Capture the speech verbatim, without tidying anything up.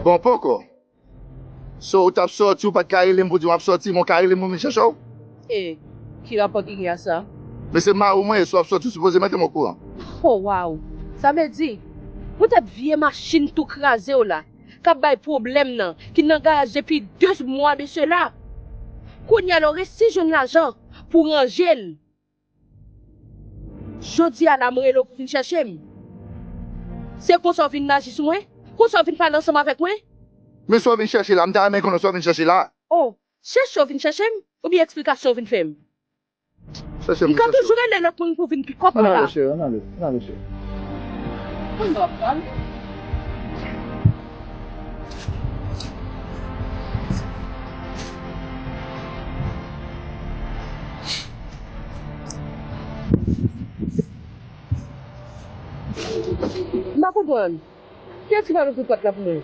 Bon, poko. So, ou t ap sòti, ou pa t ka rele m pou di w ap sòti, men w ka rele m pou m vin chèche w? E, ki rapò ki gen a sa? Men se mari w mwen ye, si w ap sòti, w sipoze mete m okouran. Oh, waw! Sa vle di, poutèt vye machin tou kraze w la, k ap bay pwoblèm nan, ki nan garaj depi de mwa de sela. Kounye a la, w resi jwenn lajan pou w ranje l. Jodi a la, m rele w pou vin chèche m. Se konsa w vin aji sou mwen? Konsa w vin pale ansanm avèk mwen? Men sa w vin chèche la, m ta renmen konnen sa w vin chèche la. Oh, chèche w vin chèche m? Oubyen eksplikasyon w vin fè m? Chèche m M ka chèche w. Toujou rele lòt moun pou vin pikòp la. Ann ale, cheri, ann ale, ann ale, cheri. M pa konprann. Kiyès ki pral ouvri pòt la pou mwen?